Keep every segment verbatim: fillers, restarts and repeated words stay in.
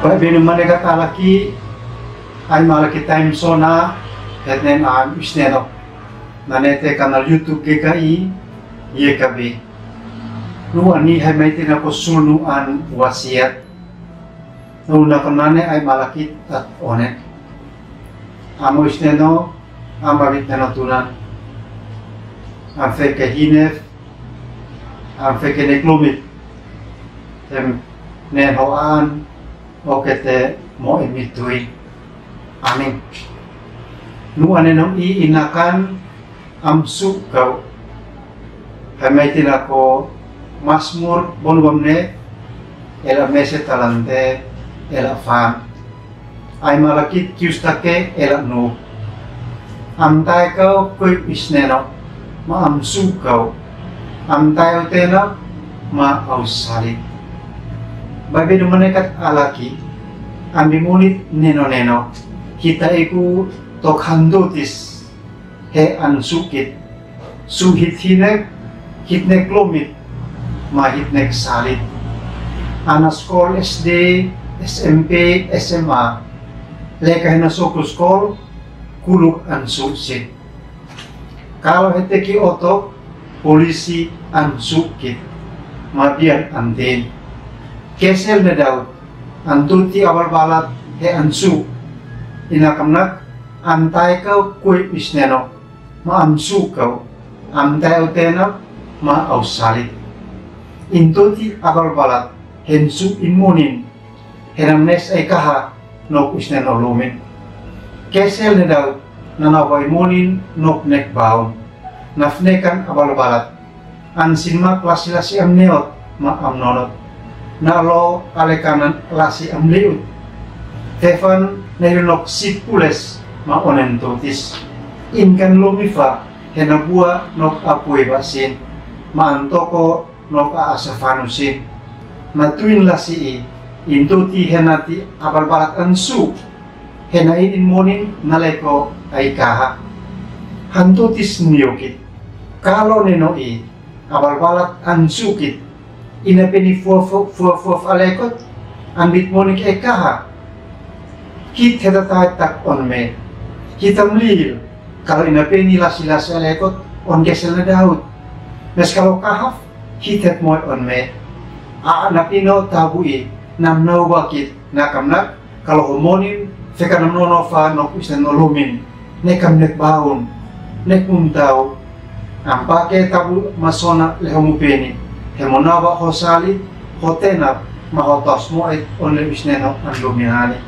Baibainu mane kat alaki, ai malaki time sona, hetnen an isneno. Nane te kanal YouTube ke kai, ye kabe. Nu ani hai mai te na ko sunu an wasiat. Nu na ko nane ai malaki tat one. Amo isneno, amo bit neno tunan. Am feke hinef, am feke neklumit. Tem nen ho an, okete mo emitui. Amin. Nu ane nom i inakan am su kau. Hai mai tina ko Masmur bonu bamne, ela mese talante, ela fan. Ai malaki kiustake, ela nu. Am tai kau koi isneno, ma am su kau. Am tai au tena, ma au sali. Baibainu mane kat alaki, am bimunit neno neno. Hita iku tok handutis, he an su kit. Su hit hinek, hit neklumit, ma hit nek salit. Ana skol S D, S M P, S M A. Leka hena soku skol, kuluk an su sit. Kalo heteki otok, polisi an su kit. Ma bian antin. Kesel ne Daud, antuti abalbalat he an su. Inakamnak, am tai kau koi isneno. Ma am su kau, am tai au tena, ma au sali. Intuti abalbalat, hen su inmunin, henam nes ai kaha, nok isnen olumin. Kesel ne Daud, nana wai munin, nok nek baun. Nafnekan abalbalat, An sinmak lasi-lasi am neot ma am nonot. Na lo alekanan lasi am liut. Fefan na ilunok sit pules ma onen tutis. Inkan lumifa hena bua nok apui basin. Ma an toko nok a asafanu sin. Na tuin lasi i, intuti hena ti abalbalat an su. Hena in inmunin na leko ai kaha. Hantutis niukit. Kalo neno i, abalbalat an su kit. Ina peni fua fua fua fua fa lekot. An bit moni ke kaha. Hit heta tai tak on me. Hitam lil. Kalo ina peni lasi-lasi alekot on kesel ne Daud. Mes kalo kahaf hit het moi on me. A na pino tabu i nam nau bakit nakamnak. Kalo ho monin, feka nam nono fa nok isnen olumin, nekam nek baun, nek muntau. Am pake tabu masona le ho mupeni, he mo naba ho sali, ho tenap, ma ho tos mo et on le isnen no an luminani.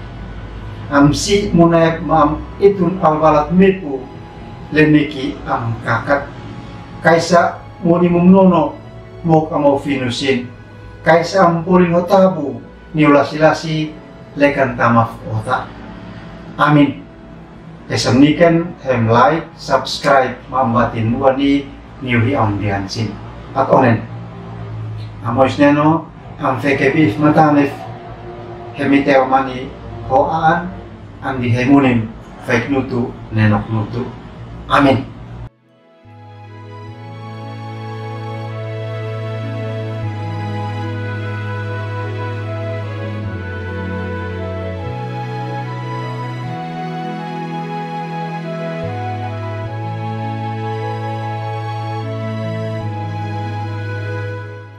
Am si munaep ma am itun albalat mipu, le miki am kakat. Kaisa moni mum nono, mok am au finusin. Kaisa am polin ho tabu, niu lasi-lasi lekan tamaf ota. Amin. Esam niken hem like, subscribe, mambatin muani niu hi am biansin. At onen. Amo isneno, am feke bif matanif, hemi teo mani ho aan, andi hemunin, fek nutu, nenok nutu. Amin.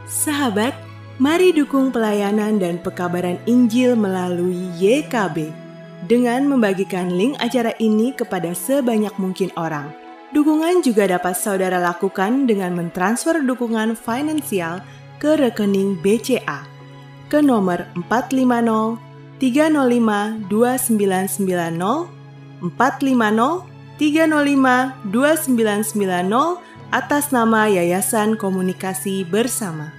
Sahabat, mari dukung pelayanan dan pekabaran Injil melalui Y K B dengan membagikan link acara ini kepada sebanyak mungkin orang. Dukungan juga dapat saudara lakukan dengan mentransfer dukungan finansial ke rekening B C A ke nomor empat lima nol tiga nol lima dua sembilan sembilan nol, empat lima nol tiga nol lima dua sembilan sembilan nol, atas nama Yayasan Komunikasi Bersama.